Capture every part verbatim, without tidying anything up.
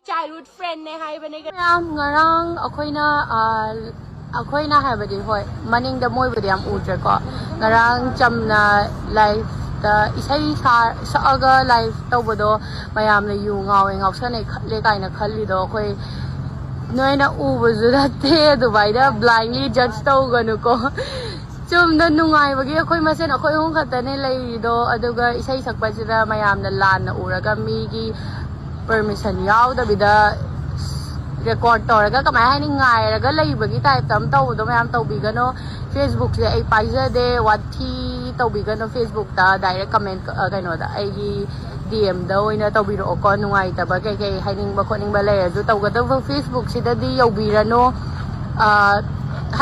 Childhood friend ꯅꯦ ꯍꯥꯏꯕꯅꯦ꯫ ꯃꯌꯥꯝ, ꯉꯔꯥꯡ ꯑꯩꯈꯣꯏꯅ, ꯑ, ꯑꯩꯈꯣꯏꯅ ꯍꯥꯏꯕꯗꯤ, ꯍꯣꯏ, ꯃꯅꯤꯡꯗ ꯃꯣꯏꯕꯨꯗꯤ ꯌꯥꯝ ꯎꯗ꯭ꯔꯦꯀꯣ꯫ ꯉꯔꯥꯡ ꯆꯝꯅ live ꯇ ꯏꯁꯩ ꯁꯥ-, ꯁꯛꯑꯒ live ꯇꯧꯕꯗꯣ ꯃꯌꯥꯝꯅ ꯌꯨ ꯉꯥꯎꯋꯦ, ꯉꯥꯎꯁꯟꯅꯩ, ꯈꯠꯂꯦ ꯀꯥꯏꯅ ꯈꯜꯂꯤꯗꯣ ꯑꯩꯈꯣꯏ, ꯅꯣꯏꯅ ꯎꯕꯁꯨ ꯅꯠꯇꯦ꯫ ꯑꯗꯨꯃꯥꯏꯅ blindly judge ꯇꯧꯒꯅꯨꯀꯣ꯫ ꯆꯨꯝꯅ ꯅꯨꯡꯉꯥꯏꯕꯒꯤ ꯑꯩꯈꯣꯏ ꯃꯁꯦꯟ, ꯑꯩꯈꯣꯏ ꯑꯍꯨꯝ ꯈꯛꯇꯅꯦ ꯂꯩꯔꯤꯗꯣ꯫ ꯑꯗꯨꯒ ꯏꯁꯩ ꯁꯛꯄꯁꯤꯗ ꯃꯌꯥꯝꯅ ꯂꯥꯟꯅ ꯎꯔꯒ ꯃꯤꯒꯤ permission ꯌꯥꯎꯗꯕꯤꯗ record ꯇꯧꯔꯒ, ꯀꯃꯥꯏ ꯍꯥꯏꯅꯤ, ꯉꯥꯏꯔꯒ ꯂꯩꯕꯒꯤ type ꯇ ꯑꯃ ꯇꯧꯕꯗꯣ ꯃꯌꯥꯝ ꯇꯧꯕꯤꯒꯅꯣ꯫ Facebook ꯁꯦ ꯑꯩ ꯄꯥꯏꯖꯗꯦ, ꯋꯥꯊꯤ ꯇꯧꯕꯤꯒꯅꯣ꯫ Facebook ꯇ direct comment, ꯑ, ꯀꯩꯅꯣꯗ, ꯑꯩꯒꯤ D M ꯗ ꯑꯣꯏꯅ ꯇꯧꯕꯤꯔꯛꯑꯣꯀꯣ꯫ ꯅꯨꯡꯉꯥꯏꯇꯕ ꯀꯩꯀꯩ ꯍꯥꯏꯅꯤꯡꯕ ꯈꯣꯠꯅꯤꯡꯕ ꯂꯩꯔꯁꯨ ꯇꯧꯒꯗꯕ Facebook ꯁꯤꯗꯗꯤ ꯌꯧꯕꯤꯔꯅꯨ꯫ ꯑ,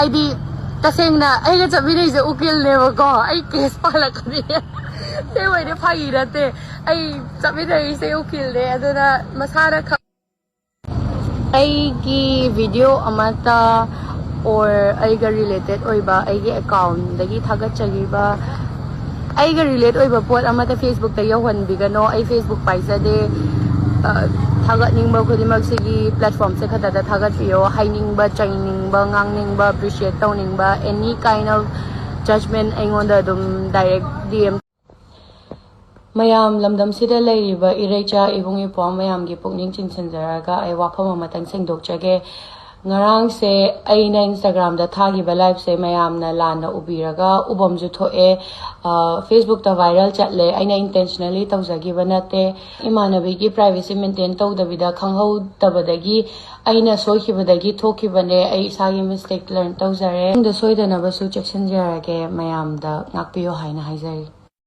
ꯍꯥꯏꯗꯤ, ꯇꯁꯦꯡꯅ ꯑꯩꯒ ꯆꯠꯃꯤꯟꯅꯩꯁꯦ ꯎꯀꯤꯜꯅꯦꯕꯀꯣ꯫ ꯑꯩ case ꯄꯥꯜꯂꯛꯀꯅꯤ꯫ ꯑꯁꯦꯡꯕꯩꯗꯤ ꯐꯥꯒꯤ ꯅꯠꯇꯦ꯫ ꯑꯩ ꯆꯠꯃꯤꯟꯅꯔꯤꯁꯦ ꯎꯀꯤꯜꯅꯦ, ꯑꯗꯨꯅ ꯃꯁꯥꯅ ꯈꯪ-, ꯑꯩꯒꯤ video ꯑꯃꯠꯇ or ꯑꯩꯒ related ꯑꯣꯏꯕ ꯑꯩꯒꯤ account ꯗꯒꯤ ꯊꯥꯒꯠꯆꯈꯤꯕ, ꯑꯩꯒ relate ꯑꯣꯏꯕ ꯄꯣꯠ ꯑꯃꯠꯇ Facebook ꯇ ꯌꯧꯍꯟꯕꯤꯒꯅꯣ꯫ ꯑꯩ Facebook ꯄꯥꯏꯖꯗꯦ꯫ ꯑ, ꯊꯥꯒꯠꯅꯤꯡꯕ ꯈꯨꯗꯤꯡꯃꯛ ꯁꯤꯒꯤ platform ꯁꯦ ꯈꯛꯇꯗ ꯊꯥꯒꯠꯄꯤꯌꯣ꯫ ꯍꯥꯏꯅꯤꯡꯕ, ꯆꯩꯅꯤꯡꯕ, ꯉꯥꯡꯅꯤꯡꯕ, appreciate ꯇꯧꯅꯤꯡꯕ, any kind of judgment ꯑꯩꯉꯣꯟꯗ ꯑꯗꯨꯝ direct D M꯫ ꯃꯌꯥꯝ, ꯂꯝꯗꯝꯁꯤꯗ ꯂꯩꯔꯤꯕ ꯏꯔꯩꯆꯥ ꯏꯕꯨꯡ ꯏꯄ꯭ꯋꯥ ꯃꯌꯥꯝꯒꯤ ꯄꯨꯛꯅꯤꯡ ꯆꯤꯡꯁꯤꯟꯖꯔꯒ ꯑꯩ ꯋꯥꯐꯝ ꯑꯃꯇꯪ ꯁꯦꯡꯗꯣꯛꯆꯒꯦ꯫ ꯉꯔꯥꯡꯁꯦ ꯑꯩꯅ Instagram ꯗ ꯊꯥꯈꯤꯕ live ꯁꯦ ꯃꯌꯥꯝꯅ ꯂꯥꯟꯅ ꯎꯕꯤꯔꯒ ꯎꯐꯝꯁꯨ ꯊꯣꯛꯑꯦ꯫ ꯑ, Facebook ꯇ viral ꯆꯠꯂꯦ꯫ ꯑꯩꯅ intentionally ꯇꯧꯖꯈꯤꯕ ꯅꯠꯇꯦ꯫ ꯏꯃꯥꯟꯅꯕꯤꯒꯤ privacy maintain ꯇꯧꯗꯕꯤꯗ ꯈꯪꯍꯧꯗꯕꯗꯒꯤ ꯑꯩꯅ ꯁꯣꯏꯈꯤꯕꯗꯒꯤ ꯊꯣꯛꯈꯤꯕꯅꯦ꯫ ꯑꯩ ꯏꯁꯥꯒꯤ mistake learn ꯇꯧꯖꯔꯦ꯫ ꯃꯇꯨꯡꯗ ꯁꯣꯏꯗꯅꯕꯁꯨ ꯆꯦꯛꯁꯤꯟꯖꯔꯒꯦ꯫ ꯃꯌꯥꯝꯗ ꯉꯥꯛꯄꯤꯌꯨ ꯍꯥꯏꯅ ꯍꯥꯏꯖꯔꯤ꯫